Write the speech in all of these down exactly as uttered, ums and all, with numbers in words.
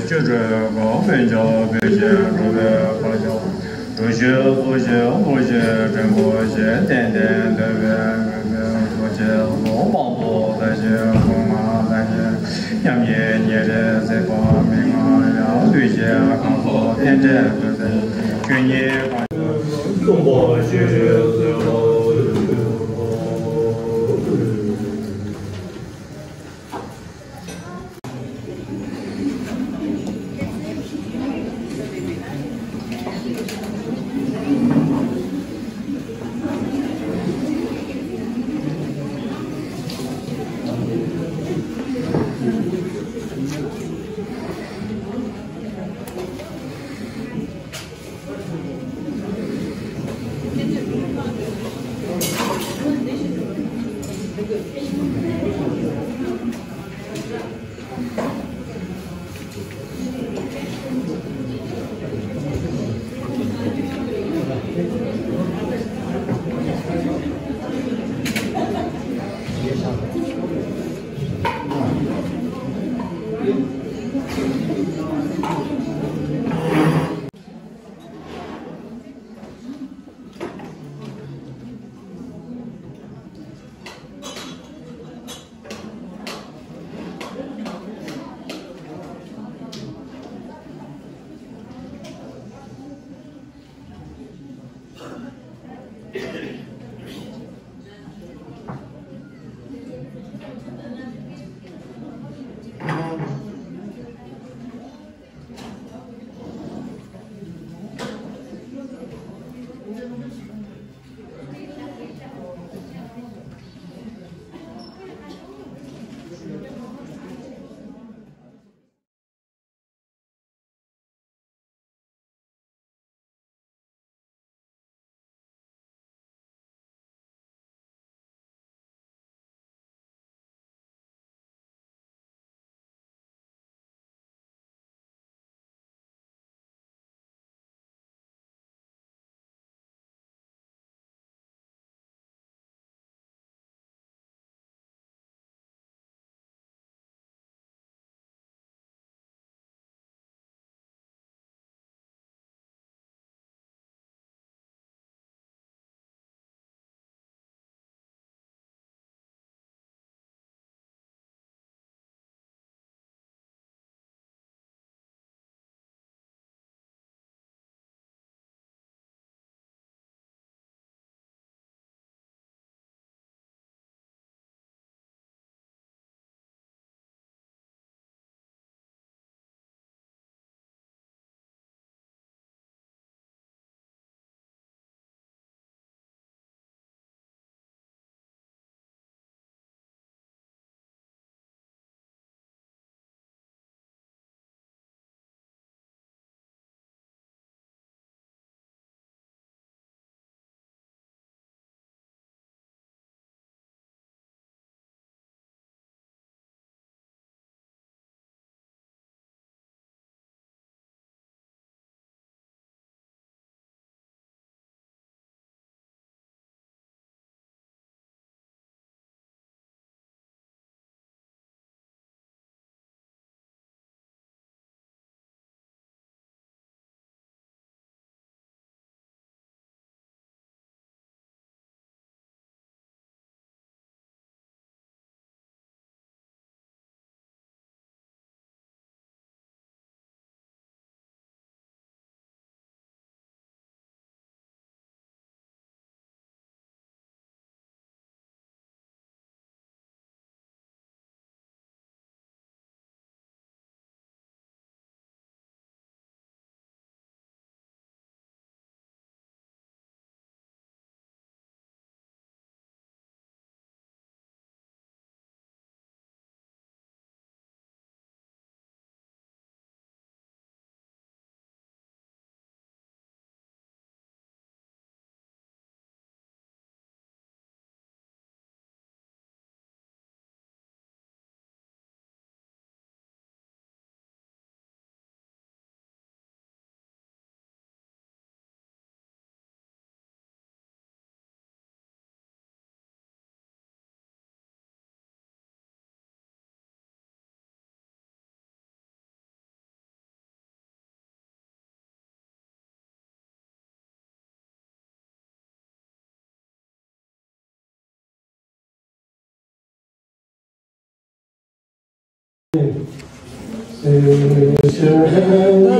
ཆོས་སྒྲོན་གོང་བོན་ཆོས་བོད་ཀྱི་འགྲོ་བའི་བར་ཆོས། འགྲོ་ཞིང་འཚོ་ཞིང་སློབ་ཞིང་འདྲེན་པོ་ཞིང་བསྟན་ཏེ་འདོད་པའི་འགྲོ་ཆེན་ལོ་མང་པོ་ལ་ཞིང་གོང་མ་ལ་ཉེ་ཉམས་ཉེས་ཉེ་རེ་ཟད་པ་མི་མང་ཡང་ལུས་ཀྱི་ཁམས་སུ་རྟེན་འབྲེལ་འདོད་པའི་ཆོས་ཉིད་གང་གསུངས་པ་ཞེས་གསོལ་ལོ། ཡག་པོ་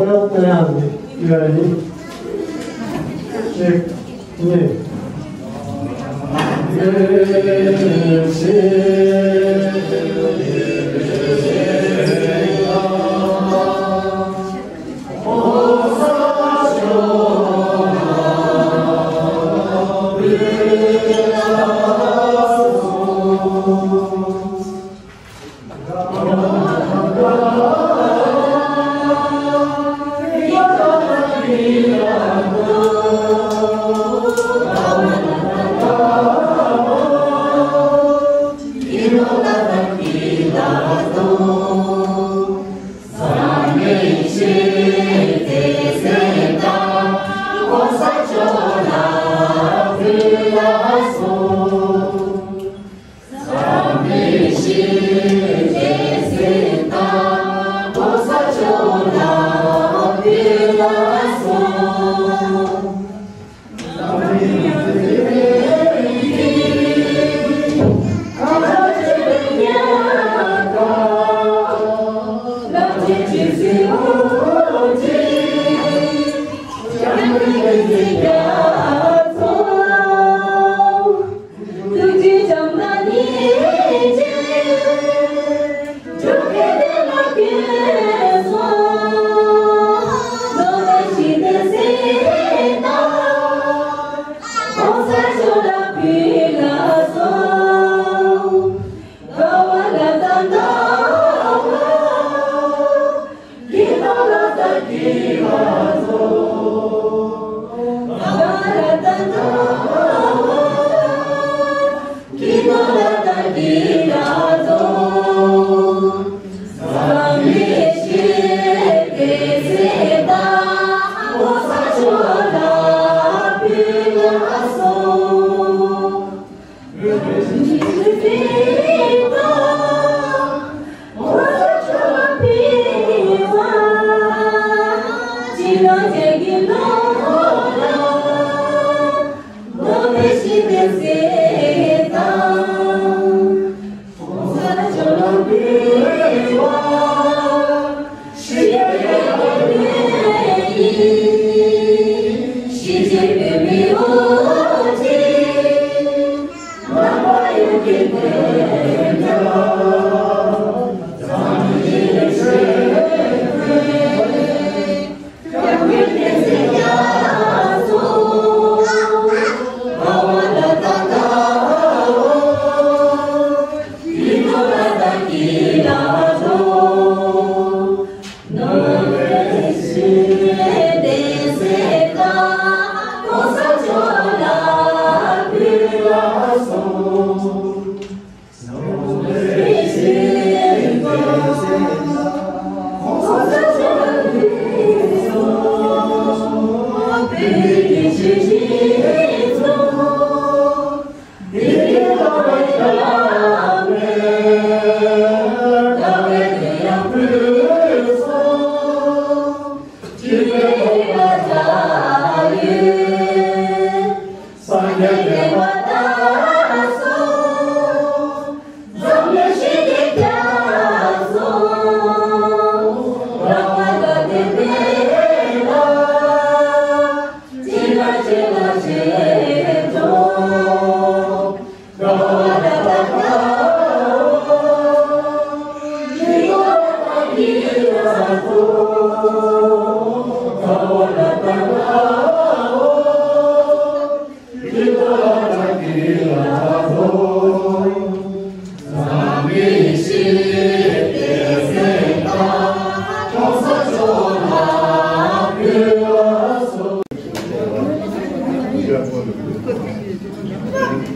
ཡག་པོ་ཡག་ཡོད་རེད། གཅིག་གཉིས།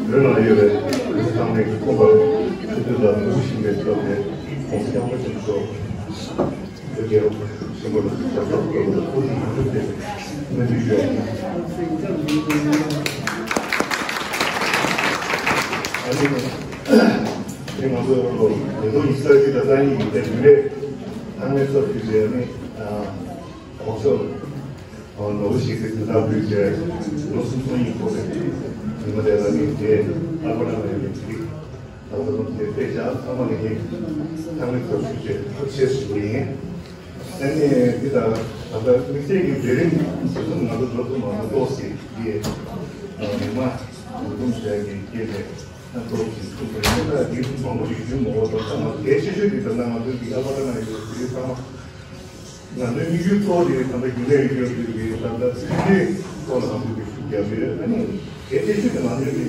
བོད་ནང་ཡོད་པའི་བོད་ཚང་མའི་ཁོག་པ་ཆུ་ཚོད་ལ་འགུག་བཞིན་པའི་སྐབས་ནས་གོང་ས་སྐྱབས་མགོན་ཆེན་པོ་མཆོག་བོད་རྒྱལ་ལོ་ཆེན་པོ་ལ་ཞབས་སར་བཀོད་པ་ལ་ཐུགས་རྗེ་ཡིད་འགྱུར་ཏེ་སྨོན་འདུན་ཞུ་ཡ་ཡིན། ཨ་ནི་དེ་ང་ཚོ་ཉིས་སྟོང་ཉི་ཤུ་རྩ་གཅིག་དང་རྩ་གཉིས་ཀྱི་དེ་བོད་རེས་ཚང་མའི་ཚབ་ཞུས་བྱས་ནི་གོང་ས་ནོར་བུ་ཞིག་གི་དུས་དང་དུས་བཅད་ལོ་གསུམ་གསུམ་ཡིན་སྐོར་རེད། ཉི་མ་དེ་ལ་ནི་དེ་ཨ་ཁོ་རང་ལ་ཡོད་པའི་ཚིག་ད་ལྟ་དང་དེ་དཔེ་བཞག་ཚང་མ་ལ་ནི་ཚང་མའི་ཚབ་ཞུས་བྱས་ཐུགས་རྗེ་ཆེ་ཞུ་གི་ཡིན། ཨ་ནི་འདི་ལྟར་ད་ལྟ་དམིགས་བསལ་གྱི་མཛད་རིམ་དེ་ཚོ་ང་ཚོ་འགྲོ་ཐུབ་མ་སོང་ཏོག་ཙམ་འདི་མི་མང་འདུ་འཛོམས་བྱས་ཀྱི་སྐྱེས་ནས་ཏོག་ཙམ་ཐུགས་ཁུར་ཡོད་ད་འདི་མང་པོ་ཞིག་ཞུ་མ་འོས་པ་ད་ང་ཚོ་གལ་ཆེ་ཤོས་འདི་ལྟར་ན་ང་ཚོའི་འདི་ཨ་ལ་ད་ན་ཡོད་དུས་ཚང་མ། ང་ཚོའི་དམིགས་ཡུལ་གཙོ་བོ་དེ་ད་ལྟ་རྒྱུན་ལས་ཡོད་དུས་ཀྱི་ད་ལྟ་སྲིད་འཛིན་སྐོར་ལ་ང་ཚོས་ཤུགས་རྒྱབ་ཡོད། ཨ་ནི་གལ་ཆེ་ཤོས་དེ་ང་ཚོས་ཀྱི་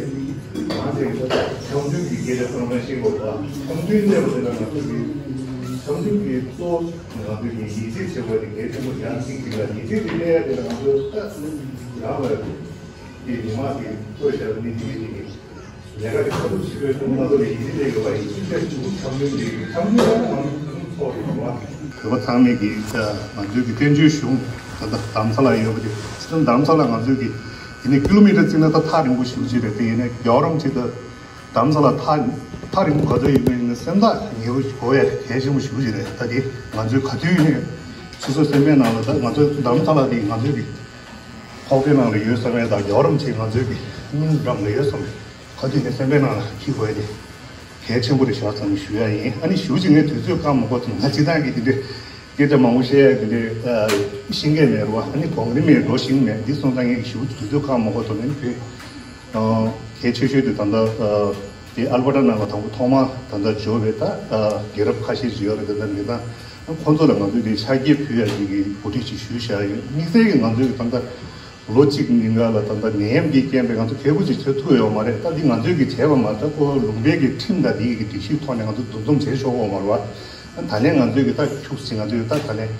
ང་ཚོས་ཀྱི་འཆམ་མཐུན་གྱི་སྐད་ཆ་ཚང་མ་ཤེས་དགོས་པ། འཆམ་མཐུན་གནས་པ་དེ་ལ་ང་ཚོས་ཀྱི་འཆམ་མཐུན་གྱི་གཙོ་བོ་ང་ཚོས་ཀྱི་ཡིད་ཆེས་བྱེད་དགོས་དེ་གལ་ཆེན་པོ་ཡང་གཅིག་གཅིག་ལ་ཡིད་ཆེས་དེ་གནས་ཡ་དེ་ལ་ང་ཚོས་ད་རང་ལ་ཀྱི་མི་མང་གི་ཐོས་བྱ་བ་ནི་དེ་གི་དེ་གི། ལས་ཀ་དེ་ཁ་ཐུག་བྱེད་པའི་དུས་ང་ཚོ་ལ་ཡིད་ཆེས་ཡོད་པ་ཡིན་ཕྱིན་ཆད་ཅིག་འཆམ་མཐུན་གྱི་འཆམ་མཐུན་ཡང་ང་ཚོ་ཚོགས་ཡོང་བ། བོད་པ་ཚང་མས་ཀྱི་ང་ཚོའི་གི་བཙན་བྱོལ་གཞུང་ད་ལྟ་རྡ་རམ་ས་ལ་ཡོད་པ་དེ་སྤྱིར་བཏང་རྡ་རམ་ས་ལ་ང་ཚོའི་གི་ཡིན་ནའི་ཀི་ལོ་མི་ཊར་བརྩིས་ན་ད་ཐག་རིང་པོ་ཞེ་པོ་ཅིག་རེད། དེ་ཡིན་ནའི་རྒྱལ་བ་རིན་པོ་ཆེ་དང་རྡ་རམ་ས་ལ་ཐག་ཐག་རིང་པོ་ག་ཚོད་ཡོད་མེད་ཡིན་ན་སེམས་ཐག་ཉེ་པོ་གོ་ཡ་གལ་ཆེན་པོ་ཞེ་པོ་ཅིག་རེད། ད་དེ་ང་ཚོའི་ག་དུས་ཡིན་ནའི་སོ་སོའི་སེམས་པའི་ནང་ལ་ད་ང་ཚོའི་རྡ་རམ་ས་ལ་དེ་ང་ཚོའི་གི་ཁོག་པའི་ནང་ལ་ཡོད་བསམ་ཡས་དང་རྒྱལ་བ་རིན་པོ་ཆེ་ང་ཚོའི་གི་སྙིང་འགྲམ་ལ་ཡོད་བསམ་ཡས་ཁ་ཐུག་ནས་སེམས་པའི་ནང་ལ་འཁྱེར་དགོས་ཡ་དེ་གལ་ཆེན་པོ་རེད་ཤག་བསམ་ཞུ་ཡ་ཡིན། ཨ་ནི་ཞུ་ཅིག་ངས་དུས་ཚོད་ཁག་མ་གོ་ཐུབ་ང་སྤྱི་བཏང་གི་དེ་འདྲའི་སྐད་ཆ་མང་པོ་བཤད་ཡ་དེ་འདྲའི་ཤེས་མཁན་མེད་རེད་བ། ཨ་ནི་གོང་རིམ་མེད་འགྲོ་ཤེས་མེད་འདི་སོང་ཙང་ངས་ཞུ་དུས་ཚོད་ཁག་མ་གོ་ཐུབ་ནས་བོད་གལ་ཆེ་ཤོས་དེ་ད་ལྟ་དེ་ཨལ་བྷར་ཊ་ནང་ལ་དང་པོ་ཐོག་མ་ད་ལྟ་འབྱོར་བའི་ད་རྒྱལ་རབས་ཁ་ཤས་ཅིག་ཡོད་རེད། དེ་ད་མི་ད་ཁོང་ཚོ་ལ་ང་ཚོས་དེ་ཕྱག་འཁྱེར་ཕུལ་ཡ་ཅིག་གི་གོ་སྒྲིག་ཅིག་ཞུས་བཞག་ཡོད། དམིགས་བསལ་གྱི་ང་ཚོས་ད་ལྟ་ལོ་གཅིག་རིང་ག་ལ་ད་ལྟ་ནད་ཡམས་ཀྱི་རྐྱེན་པས་ང་ཚོ་གལ་པོ་ཅིག་བྱེད་ཐུབ་ཡོད་མ་རེད། ད་འདི་ང་ཚོས་ཀྱི་བྱས་པ་མ་ཚད་ཁོ་ལུང་པའི་གི་ཁྲིམས་དང་འདི་གི་སྒྲིག་གཞིའི་ཐོག་ནས་ང་ཚོ་འདུ་འཛོམས་བྱེད་ཆོག་གི་ཡོད་མ་རེད་བ། ད་ལན་ང་ཚོས་ཀྱི་ད་ཁྱུག་ཅིག་ང་ཚོས་ད་ད་ལན་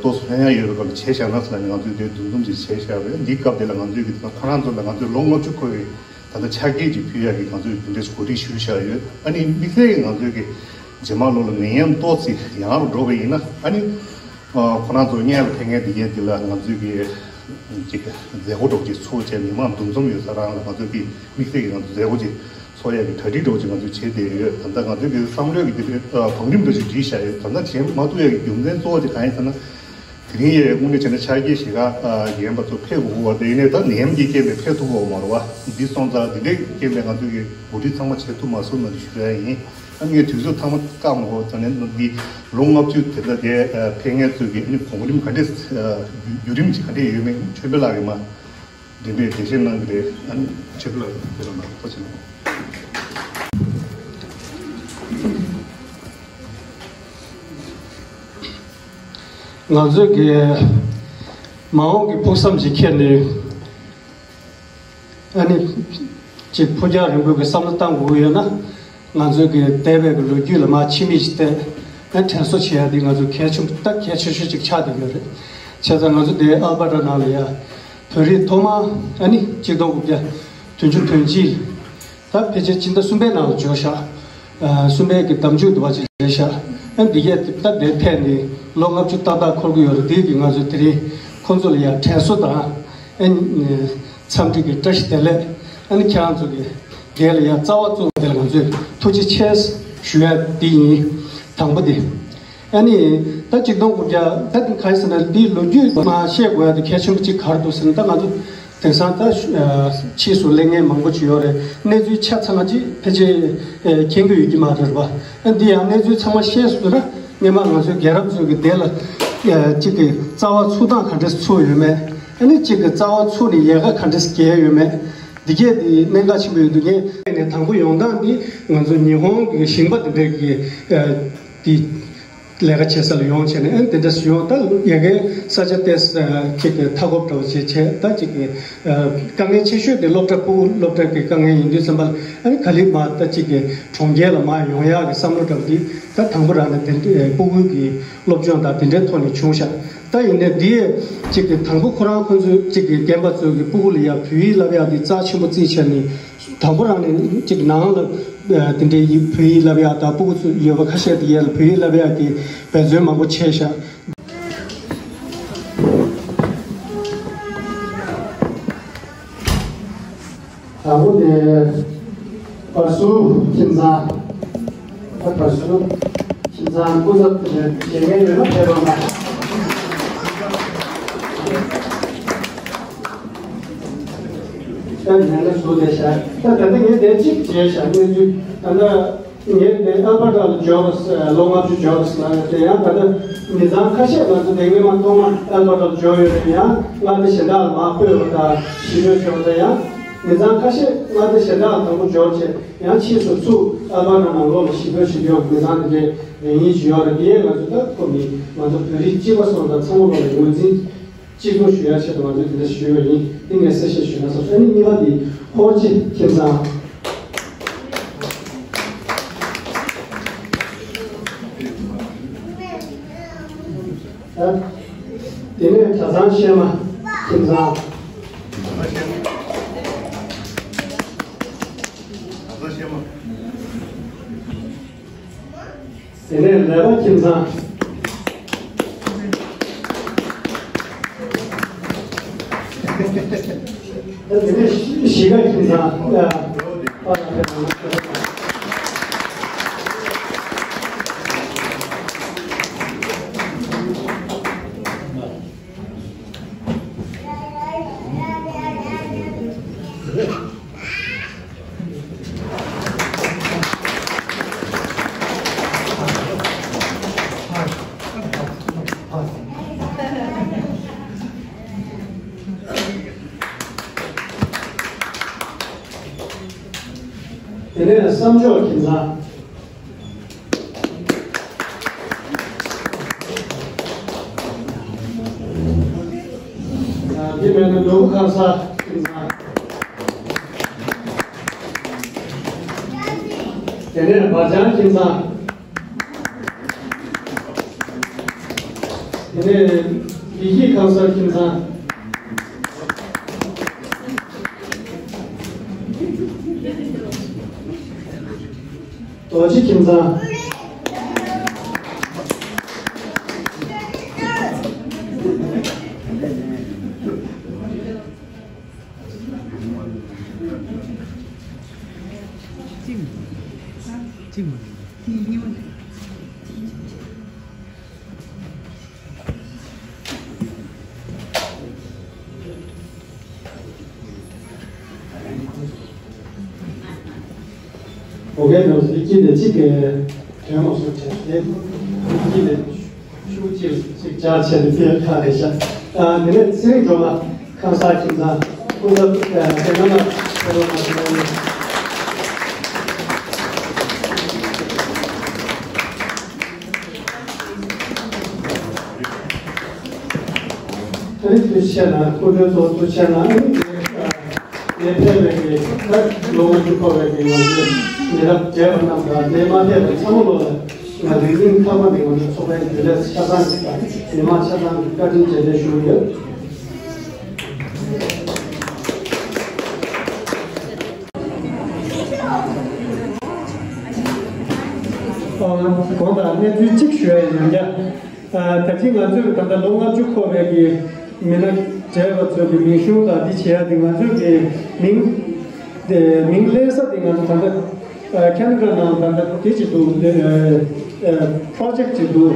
ཏོག་ཙམ་ལྷོད་ཡངས་ཡོད་པའི་སྐབས་ལ་བྱས་བཞག་ན་ཟེར་ལ་ནི་ང་ཚོས་དེ་འདུ་འཛོམས་ཅིག་བྱས་བཞག་པ་རེད། འདིའི་སྐབས་དེ་ལ་ང་ཚོས་ཀྱི་ད་ཁོ་རང་ཚོ་ལ་ང་ཚོས་ལོ་ལྔ་བཅུ་འཁོར་བའི་ད་ལྟ་ཕྱག་འཁྱེར་ཅིག་ཕུལ་ཡག་གི་ང་ཚོས་འདི་འདྲའི་གོ་སྒྲིག་ཞུས་བཞག་ཡོད། ཨ་ནི་དམིགས་བསལ་གྱི་ང་ཚོས་ཀྱི་རྗེས་མ་ལོ་ལ་ནད་ཡམས་ཏོག་ཙམ་ཡང་རུ་འགྲོ་བ་ཡིན་ན་ཨ་ནི། ཨ་ཁོ་རང་ཚོ་སྔོན་ལ་ཕེབས་མཁན་དེ་གས་འདི་ལ་ང་ཚོས་ཀྱི་ཅིག་མཛད་སྒོ་འདྲ་པོ་ཅིག་ཚོགས་བྱས་མི་མང་འདུ་འཛོམས་ཡོད་ས་རང་ལ་ང་ཚོས་ཀྱི་དམིགས་བསལ་གྱི་ང་ཚོ་མཛད་སྒོ་ཅིག་ཚོགས་ཡག་གི་གྲ་སྒྲིག་འདྲ་པོ་ཅིག་ང་ཚོས་བྱས་བསྡད་ཡོད། ད་ལྟ་ང་ཚོས་ཀྱི་བསམ་བློའི་གི་དེ་འདྲའི་བང་རིམ་འདྲ་ཅིག་བསྒྲིགས་བཞག་ཡོད། ད་ལྟ་བྱེད་མ་ཐུབ་ཡག་གི་རྒྱུ་མཚན་གཙོ་བོ་དེ་གང་ཡིན་ཟེར་ན། དེ་རིང་ཡས་དངོས་གནས་བྱས་ན་ཕྱག་འཁྱེར་ཞེ་དྲག་རྒན་པ་ཚོ་ཕེབས་དགོས་ཀྱི་ཡོད་པ་དེ་ཡིན་ནའི་ད་ནད་ཡམས་ཀྱི་རྐྱེན་པས་ཕེབས་ཐུབ་ཀྱི་ཡོད་མ་རེད་བ། འདི་སོང་ཙང་འདི་འདྲའི་རྐྱེན་པས་ང་ཚོས་ཀྱི་གོ་སྒྲིག་ཚང་མ་བྱེད་ཐུབ་མ་སོང་ན་ཞུ་ཡ་ཡིན། ཨ་ངས་དུས་ཚོད་ཚང་མ་བཀག་མ་དགོས་ཙང་ནས་འདི་ལོ་ལྔ་བཅུ་དེ་ལྟར་དེ་ཕེབས་མཁན་ཚོས་ཀྱི་ཨ་ནི་གོང་རིམ་ག་འདྲས་བརྒྱུད་རིམ་གྱི་ག་འདྲས་ཡོད་མེད་ཆོས་འཕེལ་ལགས་ཀྱིས་མ་འགྲེམས་སྤེལ་འགྲེལ་བཤད་གནང་གི་རེད། ཨ་ནི་ཆོས་འཕེལ་ལགས་དེ་ལ་མ་གཏོགས་ཕྱིན། ང་ཚོས་ཀྱི་མ་འོངས་ཀྱི་ཕུགས་བསམ་ཅིག་འཁྱེར་ནས། ཨ་ནི། གཅིག་ཕུགས་རྒྱང་རིང་པོའི་གི་བསམ་བློ་བཏང་དགོས་ཀྱི་ཡོད་ན། ང་ཚོའི་གི་འདས་པའི་གི་ལོ་རྒྱུས་ལ་མར་ཕྱི་མིག་ཅིག་བལྟས། ཨ་དྲན་གསོ་བྱེད་ཡ་འདི་ང་ཚོ་གལ་ཆེན་པོ་ད་གལ་ཆེ་ཤོས་ཅིག་ཆགས་བསྡད་ཡོད་རེད། བྱས་ཙང་ང་ཚོ་འདི་ཨལ་བྷར་ཊ་ནང་ལ་ཡ། བོད་རིགས་ཐོག་མ་ཨ་ནི་གཅིག་སྟོང་དགུ་བརྒྱ་བདུན་ཅུ་དོན་གཅིག་ད་ཕལ་ཆེར་སྤྱི་ཟླ་གསུམ་པའི་ནང་ལ་འབྱོར་ཤག་ཨ་གསུམ་པའི་གི་ཟླ་མཇུག་དུ་བ་ཅིག་རེད་ཤག་ཨ་འདི་གས་ད་འདིར་ཕེབས་ནས་ལོ་ལྔ་བཅུ་ཏག་ཏག་འཁོར་གི་ཡོད་རེད། འདི་གི་ང་ཚོས་དེ་རིང་ཁོང་ཚོ་ལ་ཡ་དྲན་གསོ་དང་ཨ་འཚམས་འདྲི་གི་བཀྲ་ཤིས་བདེ་ལེགས། ཨ་ནི་ཁྱེད་རང་ཚོ་གི་འདི་ལ་ཡ་རྩ་བ་བཙུགས་འདི་ལ་ང་ཚོས་ཐུགས་རྗེ་ཆེ། ཞུ་ཡ་དེ་ཡིན། དང་པོ་དེ། ཨ་ནི། ད་གཅིག་སྟོང་དགུ་བརྒྱ་ད་ག་རེ་ཟེར་ན་འདིའི་ལོ་རྒྱུས་མ་བཤད་དགོས་ཡ་དེ་གལ་ཆེན་པོ་གཅིག་ག་རེ་འདུག་ཟེར་ན། ད་ང་ཚོ་དེང་སང་ད་ཕྱིས་སུ་གླེང་མཁན་མང་པོ་ཅིག་ཡོད་རེད། གནས་ཚུལ་ཆ་ཚང་ཅིག་ཕལ་ཆེར་མཁྱེན་གྱི་ཡོད་ཀྱི་མ་རེད་པ། ཨ་འདི་ཡང་གནས་ཚུལ་ཚང་མ་ཤེས་སོང་ན། སྔོན་མ་ང་ཚོའི་རྒྱལ་རབས་ཚོ་གི་དེ་ལ་གཅིག་གི་རྩ་བ་ཚུགས་སྟངས་ག་འདྲས་ཚུགས་ཡོད་མེད། ཨ་ནི་གཅིག་གི་རྩ་བ་ཚུགས་ནས་ཡལ་ག་ག་འདྲས་བརྒྱབ་ཡོད་མེད། འདི་གས་དེ་གནད་འགག་ཆེན་པོ་ཡོད་འདུག་ངས་ནས་དང་པོ་ཡོང་སྟངས་འདི་ང་ཚོ་ཉི་ཧོང་གི་ཞིང་པ་དེ་འདྲས་ཀྱི་དེ་ལས་ཀ་བྱེད་ས་ལ་ཡོང་བྱས་ནས། ཨ་དེ་འདྲས་ཡོང་ད་ཡ་གའི་ས་ཆ་ཏོག་ཙམ་ཅིག་གི་མཐའ་འཁོབ་འདྲ་བོ་བྱས་བྱས། ད་ཅིག་གི་དཀའ་ངལ་ཆེ་ཤོས་དེ་སློབ་གྲྭ་ཕྲུ་གུ་སློབ་གྲྭ་གི་དཀའ་ངལ་ཡིན་དུས་ཙམ་པ་ལ། ཨ་ནི་ག་ལེར་མར་ད་ཅིག་གི་གྲོང་ཁྱེར་ལ་མར་ཡོང་ཡག་གི་བསམ་བློ་འདྲ་བོ་འདི་ད་དང་པོ་རང་ནས་དེ་འདྲའི་ཕྲུ་གུ་གི་སློབ་སྦྱོང་དང་དེ་འདྲའི་ཐོག་ནས་བྱུང་ཤག་ད་ཡིན་ནའི་འདི་ཅིག་གི་དང་པོ་ཁོ་རང་ཁོ་ཚོའི་ཅིག་གི་རྒན་པ་ཚོ་གི་ཕྲུ་གུ་ལ་ཡ་བོད་ཡིག་བསླབ་ཡག་འདི་རྩ་ཆེན་པོ་བརྩིས་བྱས་ནས། དང་པོ་རང་ནས་ཅིག་ནང་ལ་དེ་འདྲའི་ཡིག་བོད་ཡིག་བསླབ་ཡག་དང་། ཕྲུ་གུ་ཚོ་ཡོད་པ་ཁ་ཤས་དེ་ཡ་ལ་བོད་ཡིག་བསླབ་ཡག་གི་འབད་བརྩོན་མང་པོ་བྱས་ཤག་དང་པོ་དེ་བར་སུ་ཁྱིམ་ཚང་། ད་བར་སུ་ཁྱིམ་ཚང་སྐུ་ཚབ་དེ་འདྲ་བྱེད་མཁན་ཡོད་ན་ཕེབས་རོགས་གནང་། ད་ཉན་ན་བཟོ་བསྡད་ཤག་ད་ད་ལྟ་ངས་དེ་གཅིག་བྱས་ཤག་གནས་ཚུལ་ད་ལྟ། ངས་དེ་ཨལ་བྷར་ཊ་ལ་འབྱོར་བ་ཟེར། ལོ་ལྔ་བཅུ་འབྱོར་བ་ཟེར་ལབ་ཡོད་དེ། ཡང་ད་ལྟ་མི་ཚང་ཁ་ཤས་ང་ཚོ་དེ་སྔོན་མ་ཐོག་མ་ཨལ་བྷར་ཊ་ལ་འབྱོར་ཡོད་རེད། ཡང་མངའ་སྡེ་གཞན་དག་ལ་མར་སྤོས་པ་དང་ཞི་རྒོལ་བྱས་པ་དང་། ཡང་མི་ཚང་ཁ་ཤས་མངའ་སྡེ་གཞན་དག་ལ་དང་པོ་འབྱོར་བྱས། ཡང་ཕྱིས་སུ་ཚུར་ཨལ་བྷར་ཊ་ནང་ལོགས་ལ་ཞི་རྒོལ་བྱེད་ཀྱི་ཡོད་པའི་མི་ཚང་དེ་འདྲའི་རེ་ངེས་ཅིག་ཡོད་རེད། དེ་ཡས་ང་ཚོ་ད་ཁོ་མི་ང་ཚོ་བོད་རིགས་གཅིག་པ་སོང་ཙང་ཚང་མ་ལ་ངོས་འཛིན། གཅིག་མཚུངས་ཞུ་ཡ་ཆེད་དུ་ང་ཚོས་དེ་འདྲ་ཞུས་པ་ཡིན། འདི་ངས་གསལ་བཤད་ཞུས་ན་བསམ་སོང་། ཨ་ནི་གཉིས་པ་འདི་ཧོར་སྤྱི་ཁྱིམ་ཚང་། ཨ། དེ་ནས་གྲྭ་ཚང་གཤེད་མ་ཁྱིམ་ཚང་། དེ་ནས་ལས་པ་ཁྱིམ་ཚང་། དེ་ནས་གཞིས་ཀ་ཁྱིམ་ཚང་། དེ་ནས་བསམ་ཆོས་ཁྱིམ་ཚང་། འདི་མེད་ན་ནོར་བུ་ཁ་ས་ཁྱིམ་ཚང་། དེ་ནས་བ་ལྗང་ཁྱིམ་ཚང་། དེ་ནས་བདེ་སྐྱིད་ཁ་ས་ཁྱིམ་ཚང་། རྡོ་རྗེ་ཁྱིམ་ཚང་། ཨོ་ཁེ། ནང་སྲིད་ཀྱི་དེ་གཅིག་གི་དོན་མ་སོང་བྱས་ཏེ། ཀྱི་དེ་ཤུགས་ཅིག་ཅིག་ཅར་བྱས་ཏེ་དེ་ཁ་རེད་ཤག་ཨ་དེ་ནས་ཚེ་རིང་སྒྲོལ་མ་ཁམས་བཟང་ཁྱིམ་ཚང་སྐུ་ཚབ་དེ་ནང་ལ་ཕེབས་རོགས་གནང་། ཨ་ནི་ཐུགས་རྗེ་ཆེ་གནང་། སྐུ་མགྲོན་ཚོ་ཐུགས་རྗེ་ཆེ་གནང་། ཨ་ནི་དེ་ནས་ཕེབས་པའི་གི་ད་ལོ་ལྔ་བཅུ་འཁོར་བའི་གི་ང་ཚོའི་མི་རབས་བགྲེས་པ་རྣམས་དང་། དེ་མ་ཕེབས་པའི་ཚང་མ་ལོ་ལ་ང་ཚོའི་སྙིང་ཐག་པ་ནས་ང་ཚོའི་ཚོགས་པའི་རྒྱུན་ལས་ཆ་ཚང་གི་དང་མི་མང་ཆ་ཚང་གི་བཀའ་དྲིན་རྗེས་དྲན་ཞུ་གི་ཡོད། གོང་དང་གནས་ཚུལ་གཅིག་ཞུ་ཡ་ཡིན་ཀྱང་། ད་ཅི་ང་ཚོས་ད་ལྟ་ལོ་ལྔ་བཅུ་འཁོར་བའི་གི་མི་སྣ་བགྲེས་པ་ཚོའི་གི་མིང་གཞུང་དང་འདི་བྱེད་ཡ་དེ། ང་ཚོའི་གི་མིང་དེ་མིང་ལེན་ས་དེ་ང་ཚོ་ད་ལྟ་ ཁེ་ན་ཌ་ནང་ད་ལྟ་དེ་ཅིག་འདུག་ཨ་ཨ་པྲོ་ཇེཀ་ཅིག་འདུག་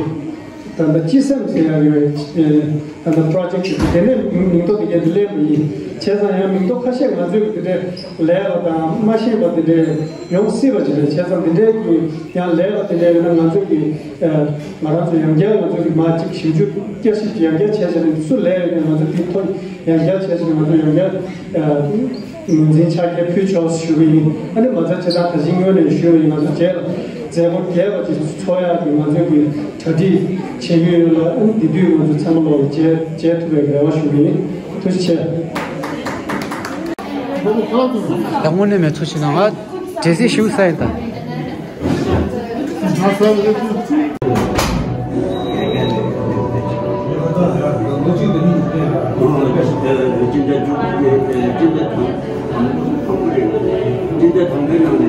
ད་ལྟ་སྤྱི་སེམས་ཟེར་ཡག་ཡོད། ད་ལྟ་པྲོ་ཇེཀ་ཅིག་འདུག་དེ་ནས་མིང་ཐོ་དེ་ག་དེ་ལེན་པ་ཡིན། བྱས་ཙང་ཡང་མིང་ཐོ་ཁ་ཤས་ང་ཚོས་དེ་འདྲའི་ལས་པ་དང་མ་ཤེས་པ་དེ་འདྲའི་ཡོང་སྲིད་པ་ཅིག་རེད། བྱས་ཙང་དེ་འདྲའི་གི་ཡང་ལས་པ་དེ་འདྲའི་ཡོད་ན་ང་ཚོས་ཀྱི་ང་རང་ཚོ་ཡང་བསྐྱར་ང་ཚོ་གི་མ་ཅིག་ཞིབ་འཇུག་བསྐྱར་ཞིབ་ཡང་བསྐྱར་བྱས་བྱས་ནས་སུ་ལས་ཡོད་ན་ང་ཚོ་དེ་ཐོ་ཡང་བསྐྱར་བྱས་བྱས་ནས་ང་ཚོ་ཡང་བསྐྱར། ངོས་འཛིན་ཕྱག་འཁྱེར་ཕུལ་ཆོག་ཞུ་གི་ཡིན། ཨ་ནི་མ་རྩ་ཇི་ལྟར་ད་གཞི་སྔོན་ནས་ཞུས་པ་ཡིན། ང་ཚོ་རྗེས་ལ་མཛད་སྒོ་རྒྱས་པ་ཅིག་འཚོགས་ཡག་གི་ང་ཚོས་ཀྱི་གྲ་སྒྲིག་བྱེད་ཀྱི་ཡོད་ལ། ཨ་ནི་འདི་དུས་ང་ཚོ་ཚང་མ་ལོག་ལ་མཇལ་མཇལ་ཐུབ་པའི་རེ་བ་ཞུ་གི་ཡིན། ཐུགས་རྗེ་ཆེ། ད་དངོས་གནས་མེད་ཚོ་ཞིག་ན་ང་འདྲེ་སྲིད་ཞུ་ས་ཡིན་ད། སྤྱི་ཟླ་དང་པོའི་ནང་